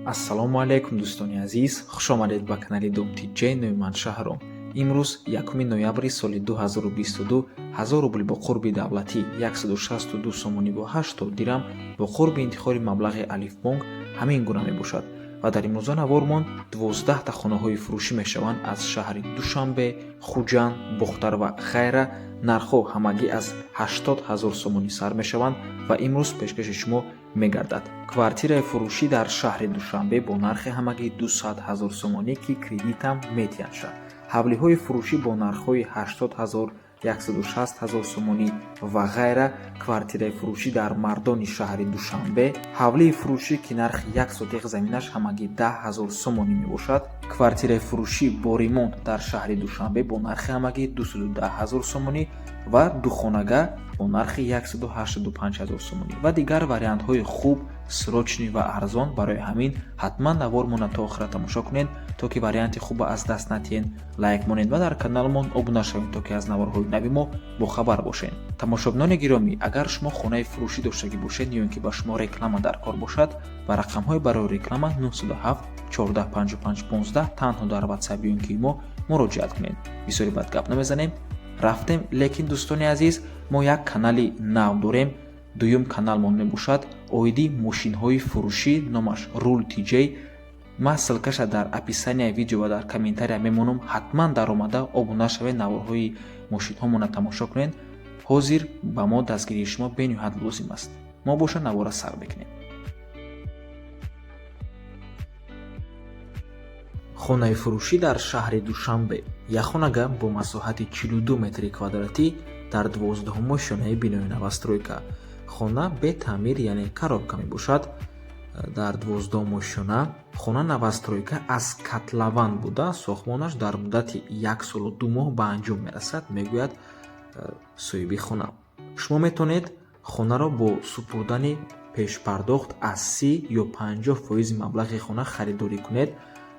Ассалому алайкум, дӯстони азиз, хушомадед ба канали Дом Тиҷ. Номи ман Шаҳром. Имрӯз 1 ноябри соли 2022, 1000 рубл бо қурби давлатӣ 162 сомонӣ бо 80 дирам, бо қурби интиқоли маблағи Алифбонк ҳамин гуна мебошад. Ва дар имрӯза навормон 12та хонаҳои фурӯшӣ мешаванд аз шаҳри Душанбе, Хуҷанд, Бохтар ва ғайра. Нархҳо ҳамагӣ аз 80 ҳазор сомонӣ сар мешаванд ва имрӯз пешкаши шумо мегардад квартираи фурӯшӣ дар шаҳри Душанбе бо нархи ҳамагӣ 200 ҳазор сомонӣ, ки кредитам метиҳанд шад. Ҳавлиҳои фурӯшӣ бо нархҳои 80 ҳазор, 160 ҳазор сомонӣ ва ғайра. Квартираи фурӯшӣ дар Мардони шаҳри Душанбе, ҳавлии фурӯшӣ, ки нархи як сотиқ заминаш ҳамагӣ 10 ҳазор сомонӣ мебошад. Квартираи фурӯшӣ бо ремонт дар шаҳри Душанбе бо нархи ҳамагӣ 210 ҳазор сомонӣ ва духонага бо нархи 185 ҳазор сомонӣ ва дигар вариантҳои хуб, срочный ва арзон. Барои ҳамин ҳатман навормона то охира тамошо кунед, то ки варианти хуба аз даст натиҳед. Лайк монед ва дар каналмон обуна шавед, то ки аз наворҳои нави мо бохабар бошед. Тамошобинони гиромӣ, агар шумо хонаи фурӯшӣ доштагӣ бошед ё ин ки ба шумо реклама дар кор бошад, ба рақамҳои барои реклама 907 14 55 15 танҳо дар Ватсап ё ин ки мо муроҷиат кунед. Бисёри бад гап намезанем, рафтем. Лекин, дӯстони азиз, мо як канали нав дорем, дуюм каналмон мебошад, оиди мошинҳои фурӯшӣ, номаш Рул Тиҷей. Ман ссылкаша дар описанияи видео ва дар комментария мемонам. Ҳатман даромада обуна шавед, наворҳои мошинҳомона тамошо кунед. Ҳозир ба мо дастгирии шумо бениҳоят лозим аст. Мо боша навора сар мекунем. Хонаи фурӯшӣ дар шаҳри Душанбе, якхонага бо масоҳати 42 метри квадратӣ дар 12-ум ошёнаи бинои новостройка. Хона бетаъмир, яъне коробка мебошад. Дар 12-ум ошёна хона новостройка аз котлован буда, сохтмонаш дар муддати як солу 2 моҳ ба анҷом мерасад, мегӯяд соҳиби хона. Шумо метавонед хонаро бо супурдани пешпардохт аз 30 ё 50 фоизи маблағи хона харидорӣ кунед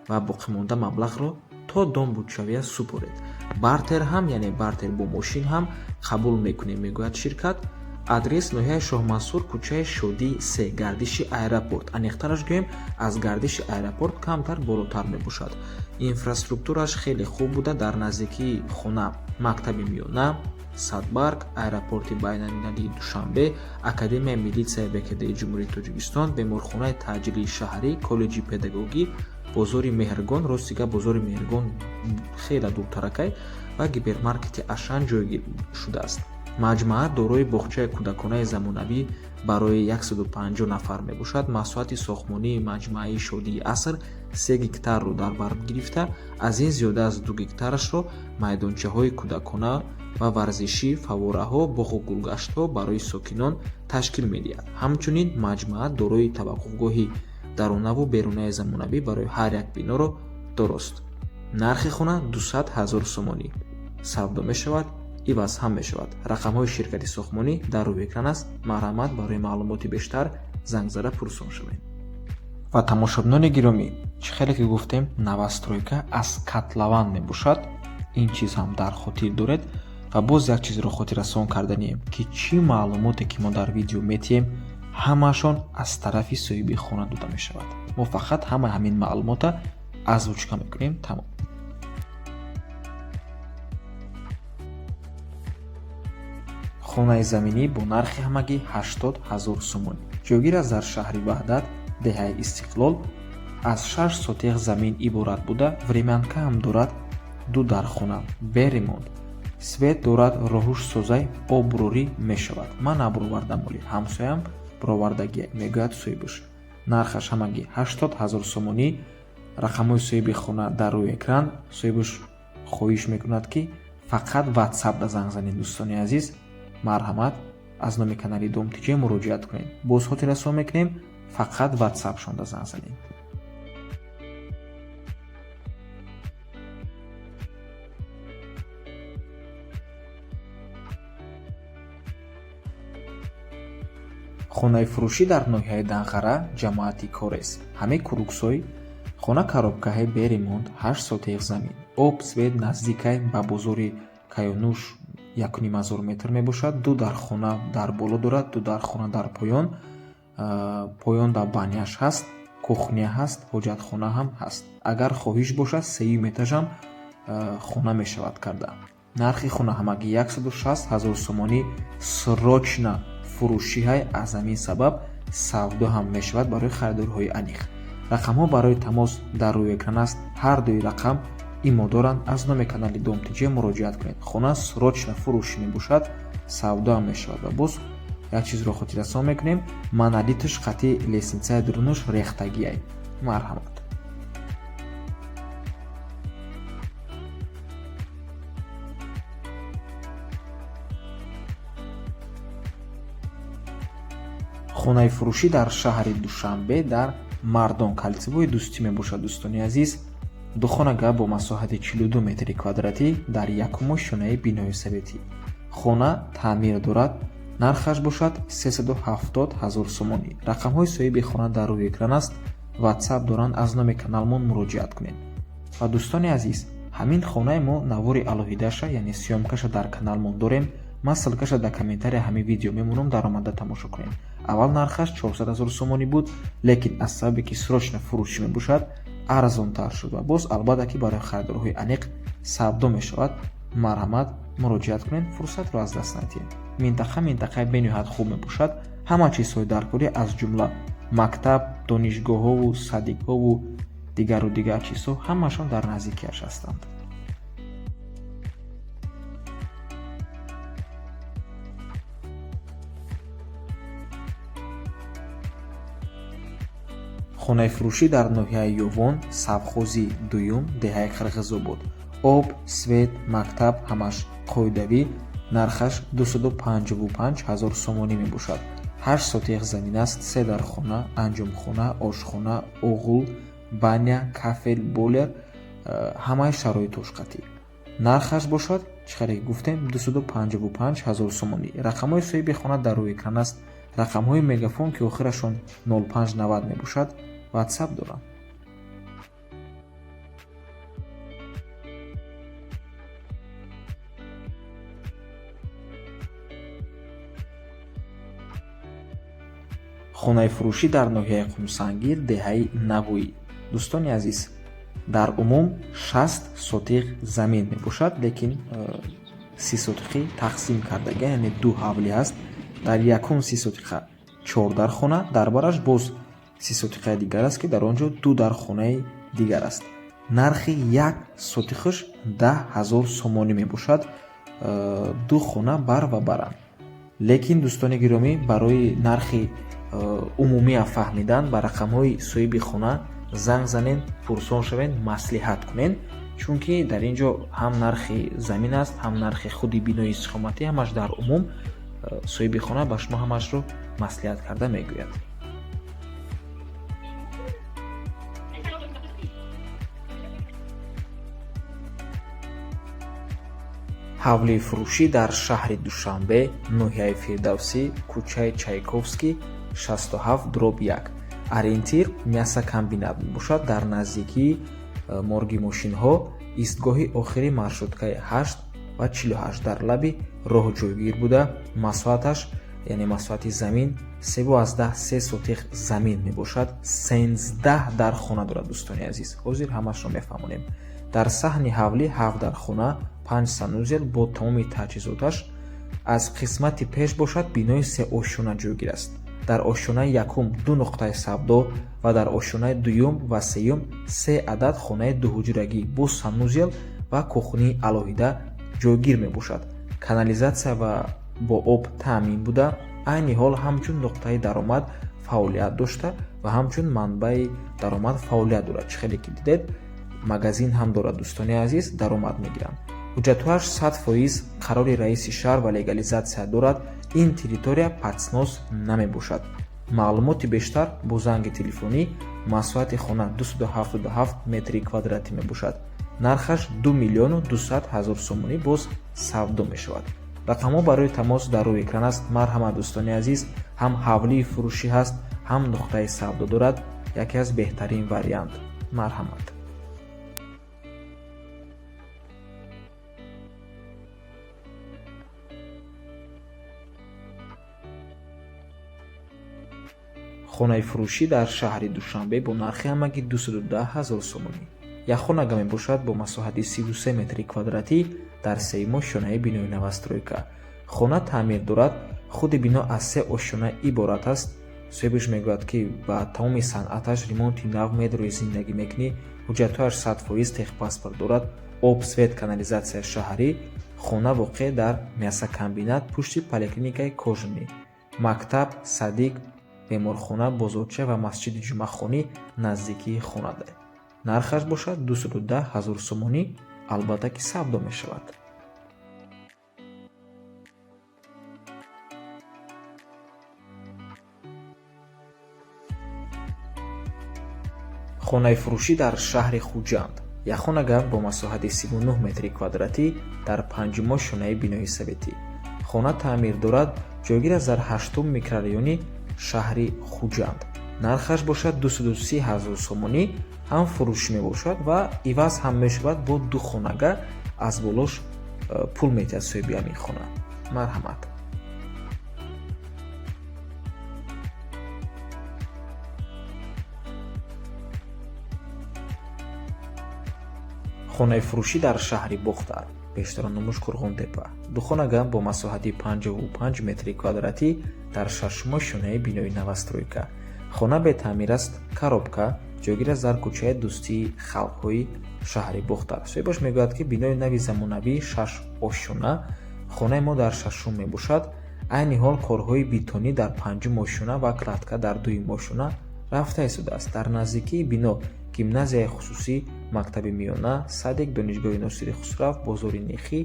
ва боқимонда маблағро то дом бутшавия супоред. Бартер ҳам, яъне бартер бо мошин ҳам қабул мекунем, мегӯяд ширкат. Адрес: ноҳияи Шоҳмансур, кӯчаи Шодӣ 3, гардиши аэропорт. Аниқтараш гӯем, аз гардиши аэропорт камтар болотар мебошад. Инфраструктураш хеле хуб буда, дар наздикии хона мактаби миёна, Садбарг, аэропорти байналмилалии Душанбе, Академияи милитсияи ВКДи Ҷумҳурии Тоҷикистон, беморхонаи таъҷилии шаҳрӣ, коллеҷи педагогӣ, бозори Меҳргон, рости гап, бозори Меҳргон хеле дуртаракай, ва гипермаркети Ашан ҷойгир шудааст. Маҷмаа дорои боғчаи кӯдаконаи замонавӣ барои 150 нафар мебошад. Масоҳати сохтмонии маҷмӯаи Шодии аср 3 гектарро дар бар гирифта, аз ин зиёда аз 2 гектарашро майдончаҳои кӯдакона ва варзишӣ, фаввораҳо, боғу гулгаштҳо барои сокинон ташкил медиҳад. Ҳамчунин маҷмӯа дорои таваққуфгоҳи дарунаву берунаи замонавӣ барои ҳар як биноро дорост. Нархи хона 200 ҳазор сомонӣ савдо мешавад, иваз ҳам мешавад. Рақамҳои ширкати сохтмонӣ дар рӯи экран аст. Марҳамат, барои маълумоти бештар занг зада пурсон шавед. Ва, тамошобинони гиромӣ, чӣ хеле ки гуфтем, новостройка аз котлован мебошад. Ин чиз ҳам дар хотир доред. Ва боз як чизро хотиррасон карданием, ки чӣ маълумоте ки мо дар видео метиҳем, ҳамаашон аз тарафи соҳиби хона дода мешавад. Мо фақат ҳама ҳамин маълумота озвучка мекунем, тамом. Хонаи заминӣ бо нархи ҳамагӣ 80 ҳазор сомонӣ ҷойгир аст дар шаҳри Ваҳдат, деҳаи Истиқлол. Аз шаш сотиқ замин иборат буда, времянка ҳам дорад, ду дархона, бе ремонт, свет дорад, роҳуш созай, оброрӣ мешавад. Ман набуровардам, оли ҳамсоям буровардагия, мегӯяд соҳибаш. Нархаш ҳамагӣ 80 ҳазор сомонӣ. Рақамҳои соҳиби хона дар рӯи экран. Соҳибаш хоҳиш мекунад, ки фақат Ватсапда занг занед. Дӯстони азиз, марҳамат, аз номи канали Дом Тиҷе муроҷиат кунед. Боз хотиррасон мекунем: фақат Ватсапшонда занг занед. Хонаи фурӯшӣ дар ноҳияи Данғара, ҷамоати Корез, ҳамаи Куруксой. Хона коробкаҳои бе ремонт, 8 сотиқ замин, об, свет наздикай, ба бозори Каёнуш 1500 метр мебошад. Ду дархона дар боло дорад, ду дархона дар поён. Поён дар баняш ҳаст. Кухня ҳаст, ҳоҷатхона ҳам ҳаст. Агар хоҳиш бошад, сеюм этажам хона мешавад карда. Нархи хона ҳамагӣ 160 ҳазор сомонӣ. Срочно фурӯшиҳай, аз ҳамин сабаб савдо ҳам мешавад барои харидорҳои аниқ. Рақамҳо барои тамос дар рӯи экран аст. Ҳар дуи рақам имо доранд. Аз номи канали Дом ТЖ муроҷиат кунед. Хона срочно фурӯшӣ мебошад, савдо ҳам мешавад. Ва боз як чизро хотиррасон мекунем: монолиташ қати лестницаи дурунаш рехтагиай. Марҳамат. Хонаи фурӯшӣ дар шаҳри Душанбе, дар Мардон, кольцевой Дӯстӣ мебошад, дӯстони азиз. Духонага бо масоҳати 42 метри квадратӣ дар якуму шонаи бинои советӣ. Хона таъмир дорад, нархаш бошад 370 ҳазор сомонӣ. Рақамҳои соҳиби хона дар рӯи экран аст, Ватсап доранд, аз номи каналмон муроҷиат кунед. Ва дӯстони азиз, ҳамин хонаи мо навори алоҳидаша, яъне съёмкаша дар каналмон дорем. Ман ссылкаша дар комментария ҳамин видео мемонам, даромада тамошо кунед. Аввал нархаш 400 ҳазор сомонӣ буд, лекин аз сабабе ки срочно фурӯшӣ мебошад, арзонтар шуд. Ва боз албатта ки барои харидорҳои аниқ савдо мешавад. Марҳамат, муроҷиат кунед, фурсатро аз даст надиҳед. Минтақа минтақаи бениҳоят хуб мебошад. Ҳама чизҳои даркорӣ, аз ҷумла мактаб, донишгоҳҳову садикҳову дигару дигар чизҳо, ҳамашон дар наздикиаш ҳастанд. Хонаи фурӯшӣ дар ноҳияи Ёвон, совхози дуюм, деҳаи Қирғизобод. Об, свет, мактаб ҳамаш қоидавӣ. Нархаш 255 ҳазор сомонӣ мебошад. 8 сотиқ замин аст, се дархона, анҷомхона, ошхона, оғул, баня, кафел, бойлер, ҳамаи шароитош қатъӣ. Нархаш бошад, чӣ хеле ки гуфтем, 255 ҳазор сомонӣ. Рақамҳои соҳиби хона дар рӯи экран аст. Рақамҳои Мегафон, ки охирашон 0590 мебошад, Ватсап доранд. Хонаи фурӯшӣ дар ноҳияи Қумсангир, деҳаи Навоӣ. Дӯстони азиз, дар умум 60 сотиқ замин мебошад, лекин 30 сотиқӣ тақсим кардага, яъне ду ҳавлӣ аст. Дар якум 30 сотиқа чор дархона, дар бараш боз 30 сотиқаи дигар аст, ки дар он ҷо ду дархонаи дигар аст. Нархи як сотиқаш 10 ҳазор сомонӣ мебошад. Ду хона бар ва баранд. Лекин, дӯстони гиромӣ, барои нархи умумия фаҳмидан ба рақамҳои соҳиби хона занг занед, пурсон шавед, маслиҳат кунед, чунки дар ин ҷо ҳам нархи замин аст, ҳам нархи худи бинои истиқоматӣ, ҳамаш дар умум соҳиби хона ба шумо ҳамашро маслиҳат карда мегӯяд. Ҳавлии фурӯшӣ дар шаҳри Душанбе, ноҳияи Фирдавсӣ, кӯчаи Чайковский, 67/1. Ориентир мясокомбинат мебошад, дар наздикии морги мошинҳо, истгоҳи охири маршруткаи 8 ва 48 дар лаби роҳ ҷойгир буда, масоҳаташ, яъне масоҳати замин, 3,3 сотиқ замин мебошад. 13 дархона дорад, дӯстони азиз, ҳозир ҳамашро мефаҳмонем. Дар саҳни ҳавлӣ ҳафт дархона, панҷ санузел бо тамоми таҷҳизоташ. Аз қисмати пеш бошад, бинои сеошёна ҷойгир аст. Дар ошёнаи якум ду нуқтаи савдо ва дар ошёнаи дуюм ва сеюм се адад хонаи дуҳуҷрагӣ бо санузел ва кухнии алоҳида ҷойгир мебошад. Канализатсия ва бо об таъмин буда, айни ҳол ҳамчун нуқтаи даромад фаъолият дошта ва ҳамчун манбаи даромад фаъолият дорад. Чӣ хеле ки дидед, магазин ҳам дорад, дӯстони азиз, даромад мегиранд. Ҳуҷҷатҳояш 100%, қарори раиси шаҳр ва легализатсия дорад. Ин территория под снос намебошад. Маълумоти бештар бо занги телефонӣ. Масоҳати хона 277 метри квадратӣ мебошад. Нархаш 2 миллиону 200 ҳазор сомонӣ, боз савдо мешавад. Рақамҳо барои тамос дар рӯи экран аст. Марҳамат, дӯстони азиз, ҳам ҳавлии фурӯшӣ ҳаст, ҳам нуқтаи савдо дорад. Яке аз беҳтарин вариант. Марҳамат. Хонаи фурӯшӣ дар шаҳри Душанбе бо нархи ҳамагӣ 210 ҳазор сомонӣ. Якхонага мебошад бо масоҳати 33 метри квадратӣ дар сеюм ошёнаи бинои новостройка. Хона таъмир дорад, худи бино аз се ошёна иборат аст. Соҳибаш мегӯяд, ки ба тамоми санъаташ ремонти нав медрои зиндагӣ мекунӣ, ҳуҷҷатҳояш 100% техпаспорт дорад, об, свет, канализатсия шаҳрӣ. Хона воқеъ дар мясокомбинат пушти поликлиникаи Кожинӣ. Мактаб, садик, беморхона, бозорча ва масҷиди ҷумъахонӣ наздикии хонада. Нархаш бошад 210 ҳазор сомонӣ, албатта ки савдо мешавад. Хонаи фурӯшӣ дар шаҳри Хуҷанд. Якхонага бо масоҳати 39 метри квадратӣ дар панҷум ошёнаи бинои советӣ. Хона таъмир дорад, ҷойгир аст дар ҳаштум микрорайони шаҳри Хуҷанд. Нархаш бошад 230 ҳазор сомонӣ, ҳам фурӯшӣ мебошад ва иваз ҳам мешавад бо ду хонага, аз болош пул метиҳад соҳиби ҳамин хона. Марҳамат. Хонаи фурӯшӣ дар шаҳри Бохтар, бештар номуш Қурғонтепа. Духонага бо масоҳати 55 метри квадратӣ дар шашум ошёнаи бинои новостройка. Хона бетаъмир аст, коробка, ҷойгир аст дар кӯчаи Дӯстии халқҳои шаҳри Бохтар. Соҳибаш мегӯяд, ки бинои нави замонавӣ шаш ошёна, хонаи мо дар шашум мебошад. Айни ҳол корҳои бетонӣ дар панҷум ошёна ва кладка дар дуюм ошёна рафта истодааст. Дар наздикии бино гимназияи хусусӣ, мактаби миёна, садик, донишгоҳи Носири Хусрав, бозори Нехӣ.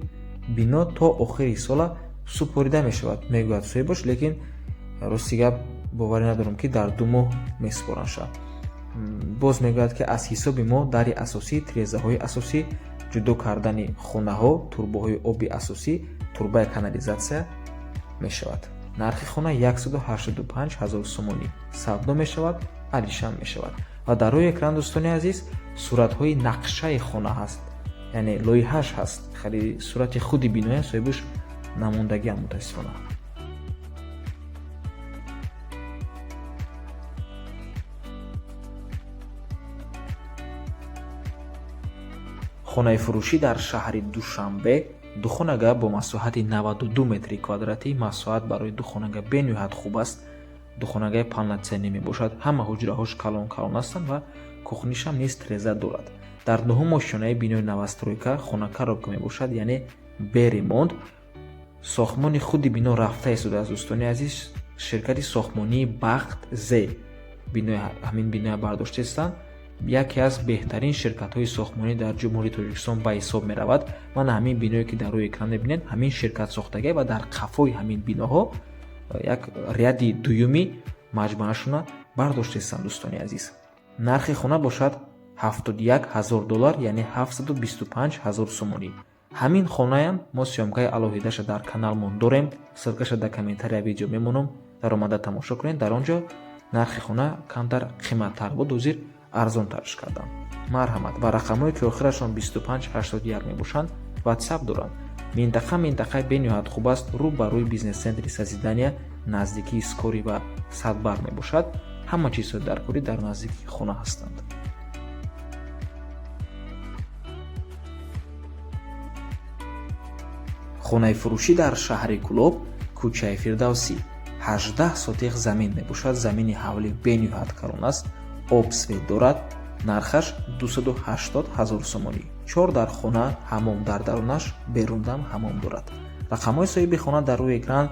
Бино то охири сола супорида мешавад, мегӯяд соҳибаш, лекин рости гап боварӣ надорам, ки дар 2 моҳ месупоранд ша. Боз мегӯяд, ки аз ҳисоби мо дари асосӣ, тирезаҳои асосӣ, ҷудо кардани хонаҳо, турбоҳои оби асосӣ, турбаи канализатсия мешавад. Нархи хона 185 ҳазор сомонӣ. Савдо мешавад, алишам мешавад. Ва дар рӯи экран, дӯстони азиз, суратҳои нақшаи хона ҳаст, яъне лоиҳааш ҳаст, хеле сурати худи биноя соҳибаш намондагиам мутаассифона. Хонаи фурӯшӣ дар шаҳри Душанбе, духонага бо масоҳати 92 метри квадратӣ. Масоҳат барои духонага бениҳоят хуб аст. Духонагаи полноценный мебошад, ҳама ҳуҷраҳош калон калон ҳастанд ва кухнишам низ треза дорад. Дар нуҳум ошёнаи бинои новостройка хона коробка мебошад, яъне бе ремонт. Сохтмони худи бино рафта истодааст, дӯстони азиз. Ширкати сохтмонии Бахт З бинои ҳамин биноя бардоштаистанд. Яке аз беҳтарин ширкатҳои сохтмонӣ дар Ҷумҳурии Тоҷикистон ба ҳисоб меравад. Мана ҳамин биное, ки дар рӯи экран мебинед, ҳамин ширкат сохтагӣ ва дар қафои ҳамин биноҳо як ряди дуюми маҷмӯашона бардоштаистанд, дӯстони азиз. Нархи хона бошад 71 ҳазор доллар, яъне 725 ҳазор сомонӣ. Ҳамин хонаям мо съёмкаи алоҳидаша дар каналмон дорем, ссылкаша дар комментария видео мемонам, даромада тамошо кунед. Дар он ҷо нархи хона камтар қиматтар буд, ҳозир арзонтарш кардам. Марҳамат, ва рақамҳое, ки охирашон 2581 мебошанд, WhatsApp доранд. Минтақа минтақаи бениҳоят хуб аст, рӯ ба рӯи бизнес-центри Созидания, наздикии скорый ва садбар мебошад. Ҳама чизҳои даркорӣ дар наздикии хона ҳастанд. Хонаи фурӯшӣ дар шаҳри Кӯлоб, кӯчаи Фирдавсӣ, 18 сотих замин мебошад. Замини ҳавлӣ бениҳоят калон аст, об, свет дорад. Нархаш 280 ҳазор сомонӣ. 4 дар хона, ҳамом дар дарунаш, берундам ҳамом дорад. Рақамҳои соҳиби хона дар рӯи экран,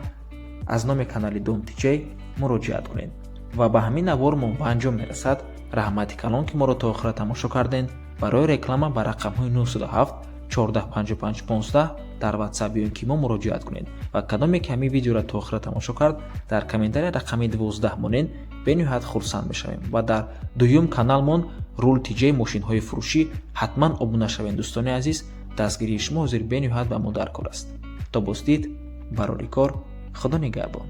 аз номи канали Дом Тиҷей муроҷиат кунед. Ва ба ҳамин навор мо ба анҷом мерасад. Раҳмати калон, ки моро то охира тамошо кардед. Барои реклама ба рақамҳои 907 14 55 15 дар WhatsApp ё ин ки мо муроҷиат кунед. Ва кадоме ки ҳамин видеоро то охира тамошо кард, дар комментария рақами 12 монед, бениҳоят хурсанд мешавем. Ва дар дуюм каналмон Рул Тиҷей мошинҳои фурӯшӣ ҳатман обуна шавед, дӯстони азиз. Дастгирии шумо ҳозир бениҳоят ба мо даркор аст. То боздид, барори кор, Худо нигаҳбон.